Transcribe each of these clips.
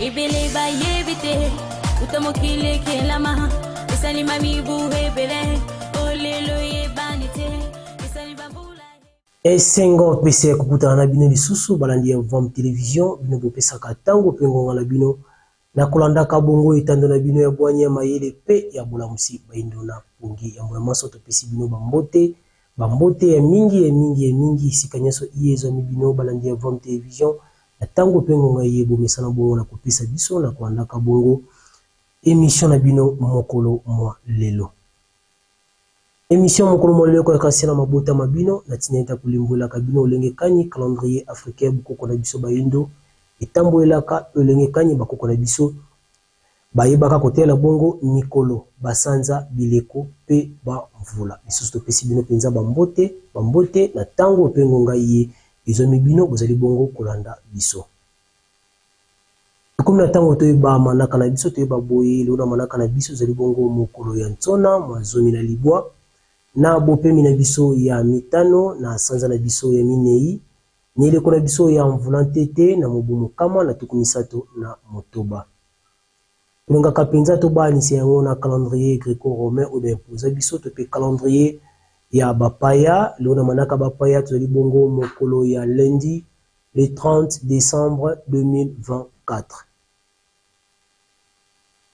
Ebele bayebi te uta mokili ekelama esalima mibu ebele olelo eyebani te esali bambula. Esengo pese ya kokutana na bino lisusu balandi ya Vam Television, bino bopesaka tango pe ngonga na bino na kolandaka bongo etando na bino ya bwanya, mayele pe ya bolamusi bayindo na pongi. Yambo ya manso topesi bino ba mbote, ba mbote ya mingi ya mingi ya mingi esika nionso iye ezwami bino balandi ya Vam Television na tango pe ngonga iye bomesana bongo na kopesa biso na kolandaka bongo emission na bino mokolo mwa lelo. Emission mokolo mwa lelo ekoyaka se na mabota ma bino na tina ete akolimbolelaka bino olenge kani calendrier africain bokoko na biso bayindo etambolelaka pe olenge kani bakoko na biso bayebaka kotalela bongo mikolo, ba sanza, bileko pe ba mvula. Lisusu topesi bino penza ba mbote, ba mbote na tango pe ngonga iye ezwami bino bozali bongo kolanda biso. Tokomi na tango toyeba manaka na biso, toyeba boye lelo na manaka na biso ezali bongo mokolo ya nsona mwa 19 na bopemi na biso ya mitano na sanza na biso ya minei na eleko na biso ya mvula ntete na mobu 1936. Tolingaka mpenza tobaanisa yango na calendrier greco-romain oyo ba imposa biso to mpe calendrier ya bapaya. Lelo na manaka bapaya tozali bongo mokolo ya lundi le 30 decembre 2024.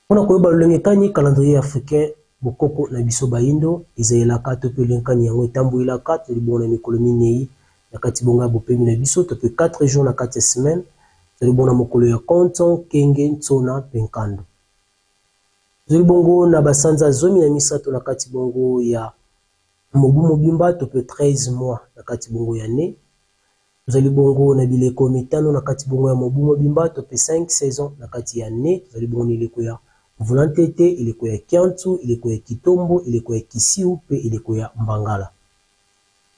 Mpo na koyeba lolenge kani calendrier africain bokoko na biso bayindo ezalelaka to mpe lolenge kani yango etambolelaka, tozali bongo na mikolo minei na kati bongo ya bopemi na biso to mpe 4 jours na kati ya semaine. Tozali bongo na mokolo ya Konto, Nkenge, Nsona mpe Nkando. Tozali bongo na basanza 13 na kati bongo ya mobu mobimba to mpe 13 mois na kati bongo ya annee. Tozali bongo na bileko mitano na kati bongo ya mobu mobimba to mpe 5 saisons na kati ya annee. Tozali bongo na eleko ya mvula ntete, eleko ya kiantu, eleko ya kitombo, eleko ya kisiu mpe eleko ya mbangala.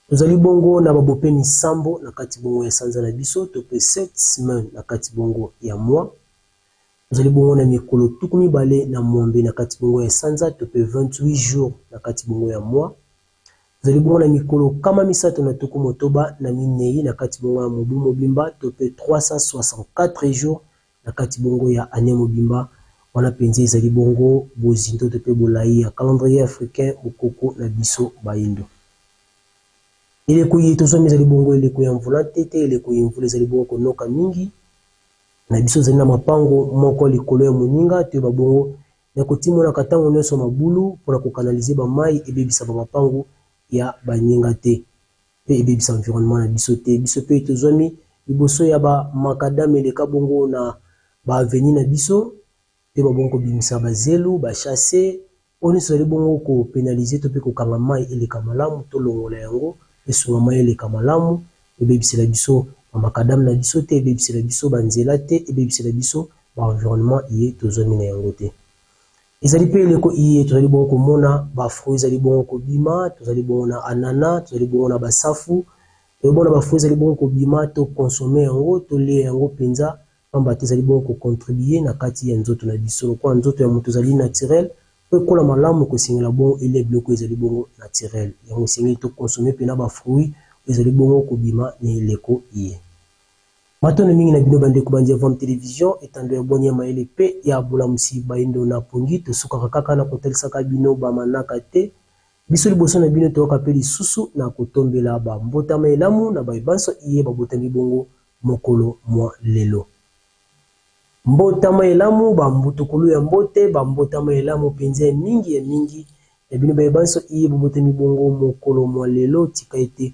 Tozali bongo na babopemi sambo na kati bongo ya sanza na biso to mpe 7 semaines na kati bongo ya mois. Tozali bongo na mikolo 28 na kati bongo ya sanza to mpe 28 jours na kati bongo ya mois. Tozali bongo na mikolo 364 na kati bongo ya mobu mobimba to mpe 364 jours na kati bongo ya annee mobimba. Wana mpenza ezali bongo bozindo to mpe bolayi ya calendrier africain bokoko na biso bayindo. Eleko iye tozwami ezali bongo eleko ya mvula ntete, eleko iye mvula ezali bongo konoka mingi. Na biso tozali na mapango moko likolo ya moninga, toyeba bongo na kotimonaka tango nionso mabulu mpo na ko canaliser ba mayi ebebisa ba mapangu ya baninga te mpe ebebisa environnement na biso te. Biso mpe tozwami liboso ya ba macadam eleka bongo na ba avenues na biso, toyeba bongo kobimisa ba zelu, ba chasses, oyo nionso ezali bongo ko penaliser to mpe kokanga mayi eleka malamu, tolongola yango esunga mayi eleka malamu, ebebisela biso ba macadam na biso te, ebebisela biso ba nzela te, ebebisela biso ba environnement iye tozwami na yango te. Ezali mpe eleko iye tozali bongo komona ba fruits ezali bongo kobima, tozali bongo na anana, tozali bongo na ba safu, tozali bongo na ba fruits ezali bongo kobima, to consommer yango, tolia yango mpenza, pamba te ezali bongo ko contribuer na kati ya nzoto na biso. Lokola nzoto ya moto ezali naturel, mpo ekola malamu ekosengela bongo elia biloko oyo ezali bongo naturel. Yango esengeli to consommer mpenza ba fruits oyo ezali bongo kobima na eleko iye. Matondo mingi na bino ba ndeko bandi ya Vam Television, etando ya bwanya ya mayele pe ya bolamusi bayindo na pongi. Tosukaka kaka na kotalisaka bino ba manaka te. Biso liboso na bino toyaka pe lisusu na kotombela ba mbotama elamu na baye banso iye babotami bongo mokolo mwa lelo. Mbotama elamu ba mbutukulu ya mbote, ba mbotama elamu penza ya mingi ya mingi na bino baye banso iye bobotami bongo mokolo mwa lelo. Tika ete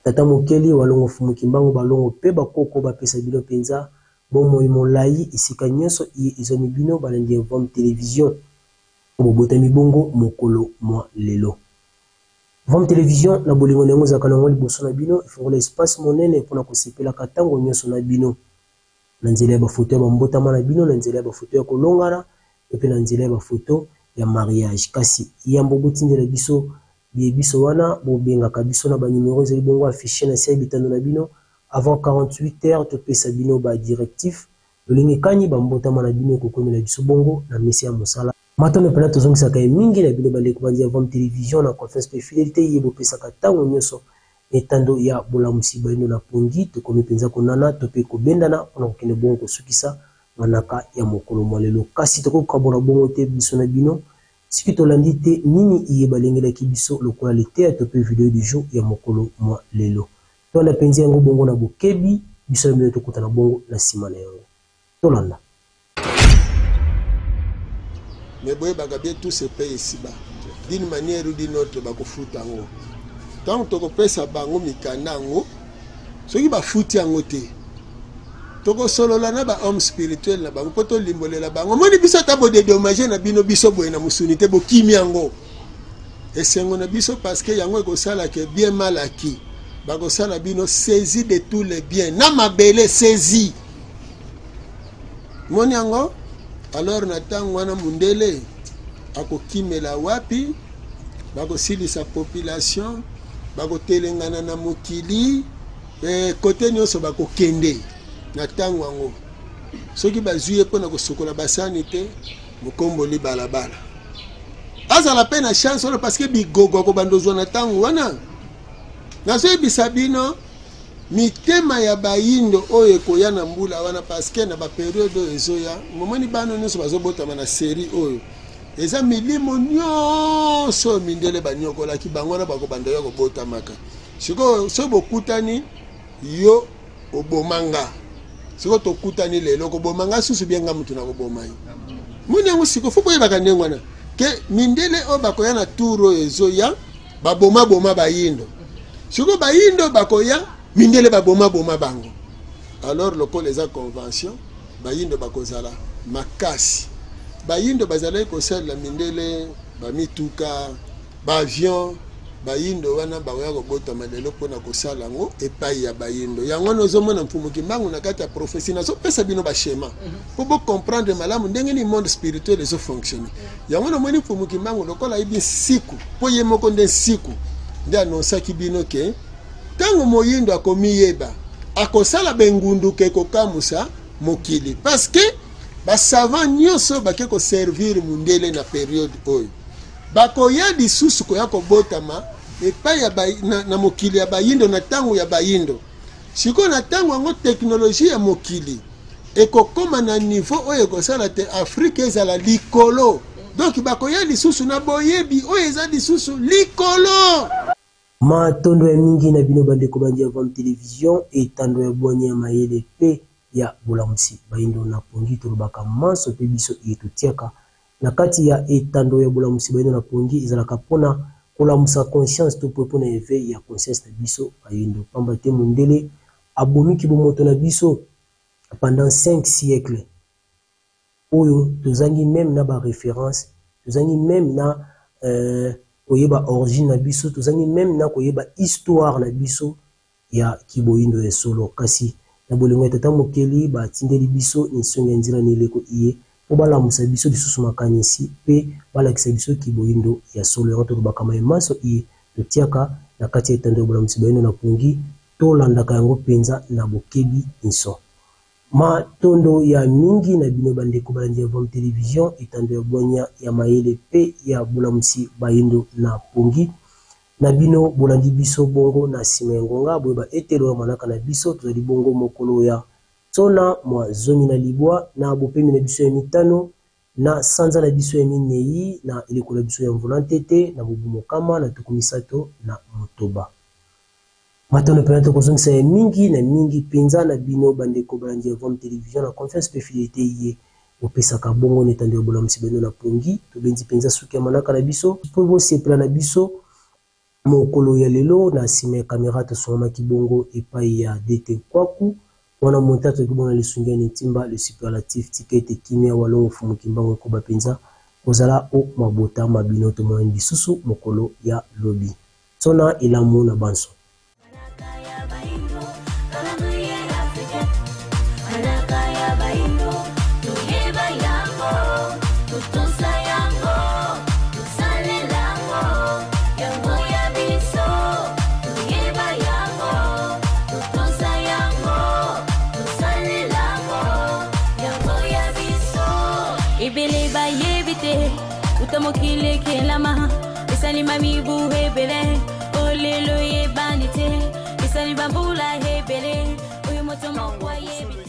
Tata Mokeli, Walongo Mfumu Kimbangu Balongo pe ba koko ba pesa bino penza bomoi molayi esika nionso iye ezwami bino balandi ya Mvuam Television po bobotami bongo mokolo mwa lelo. Mvuam Television na bolingo na yango ezalaka na yango liboso na bino, efongola espace monene pona kosepelaka tango nionso na bino na nzela ya ba photo ya ba mbotama na bino, na nzela ya ba photo ya kolongana to pe na nzela ya ba photo ya mariage. Kasi yambo botindela biso Biye biso wana bo bengaka biso na ba numero ezali bongo affiche na se ya bitando na bino avant 48 heures to pesa bino ba directifs lolenge kani ba mbotama na bino ekokomela biso bongo na mesa ya mosala. Matondo pena tozongisaka ye mingi na bino ba ndeko bandi ya Vam Television na confiance pe fidelite iye bopesaka tango nioso na etando ya bolamusi bayindo na pongi. Tokomi penza konana to pe kobendana pona kokende bongo kosukisa. manaka ya mokolo mwa lelo. Kasi tokoki kokabola bongo te biso na bino soki tolandi te nini iye balengelaki biso lokola liteya to pe video du jour ya mokolo mwa lelo. Tolanda penza yango bongo na bokebi, biso na bino tokutana bongo na sima na yango. Tolanda. Mais boyebaka bien, tout se paye ici-bas. D'une manière ou d'une autre, bakofuta yango. Ntango tokopesa bango mikanda yango, soki bafuti yango te, tokosolola na ba homme spirituel na bango mpo tolimbolela bango. Omoni biso ata bodedommage na bino biso boye na mosuni te, bokimi yango. Esengo na biso parce que yango ekosala ke bien mal acquis. Bakosala bino saisie de tous les biens. Na mabele saisie. Moni yango? Alors na ntango wana mundele akokimela wapi? Bakosilisa population, bakotelengana na mokili, kote nyonso bakokende na ntango yango. Soki bazwi ye mpo na kosukola basani te, mokomboli balabala. Azala pe na chance wana parce que bigogo akobanda ozwa na ntango wana. Nazoyebisa bino mitema ya bayindo oyo ekoya na mbula wana parce que na ba periode oyo ezoya, momoni bana nyonso bazobotama na serie oyo eza milimo nyonso oyo mindele banyokolaki bango wana bakobanda ya kobotamaka. Sikoyo soki bokutani yo oboma nga, sikoyo tokutani lelo koboma nga susu bien nga mutu na koboma yo. Moni yango sikoyo fo boyebaka ndenge wana ke mindele oyo bakoya na tour oyo ezoya baboma boma bayindo. Sikoyo bayindo bakoya mindele baboma boma bango. Alors lokola eza convention bayindo bakozala makasi. Bayindo bazalaki kosalela mindele ba mituka, ba avion, bayindo wana bakoya kobotama lelo mpona kosala yango epai ya bayindo. Yango wana ozomona Mfumu Kimbangu na kati ya prophetie, nazopesa bino ba schéma mpo bo comprendre malamu ndenge nini monde spirituel ezo fonctionner. Yango wana omoni Mfumu Kimbangu lokola ayebi nsiku, mpo ye moko nde nsiku nde anonsaki bino ke ntango moyindo akomiyeba akosala bengunduka ekokamusa mokili, parce que ba savant nyonso bake koservir mundele na periode oyo bakoya lisusu koya kobotama epai ya ba, na mokili ya bayindo na ntango ya bayindo. Sikoyo na ntango yango teknologie ya mokili ekokoma na niveau oyo ekosala te Afrique ezala likolo. Donc bakoya lisusu na boyebi oyo eza lisusu likolo. Matondo ya mingi na bino bandeko bandi ya Vam Television, etando ya bwanya ya mayele pe ya bolamusi bayindo na pongi. Tolobaka manso pe biso iye totiaka na kati ya etando ya bolamusi bayindo na pongi ezalaka pona kolamusa conscience to pe pona eveil ya conscience na biso bayindo, pamba te mundele abomi kibomoto na biso pendant 5 siècles oyo tozangi meme na ba reference, tozangi meme na koyeba origine na biso, tozangi meme na koyeba histoire na biso ya kiboyindo ya solo. Kasi na bolingo ya Tata Mokeli batindeli biso nisongi ya nzela na eleko iye po balamusa biso lisusu makanisi pe balakisa biso kiboyindo ya solo. Yango tolobaka maye manso iye totiaka na kati ya etando ya bolamusi bayindo na pongi, tolandaka yango penza na bokebi inso. Matondo ya mingi na bino bandeko balandi ya Vam Television, etando ya bwanya ya mayele pe ya bolamusi bayindo na pongi. Na bino bolandi biso bongo na sima ya ngonga, boyeba ete lola manaka na biso tozali bongo mokolo ya tsona mwa zomi na libwa na bopemi na biso ya mitano na sanza na biso ya minei na eleko na biso ya mvula ntete na mobu mokama na tuku misato na motoba. Matondo pena tokozongisa ya mingi na mingi penza na bino bandeko balandi ya Vam Television na confiance pe fidelite iye bopesaka bongo na etando ya bolamusi bino na pongi. Tobendi penza suki ya manaka na biso po bosepela na biso mokolo ya lelo. Na sima ya camera tosongamaki bongo epai ya DT Kwaku wana monta toki bongo na lisungi ya Ntimba le superlatif. Tika ete kimia walongo Mfumu Kimbangu ekoba penza kozala o mabota ma bino. Tomonani lisusu mokolo ya lobi. Tsona elamu na banso. Ebele bayebi te uta mokili ekelama esalima mibu ebele olelo eyebani te esali bambula ebele oyo moto moko ayebi.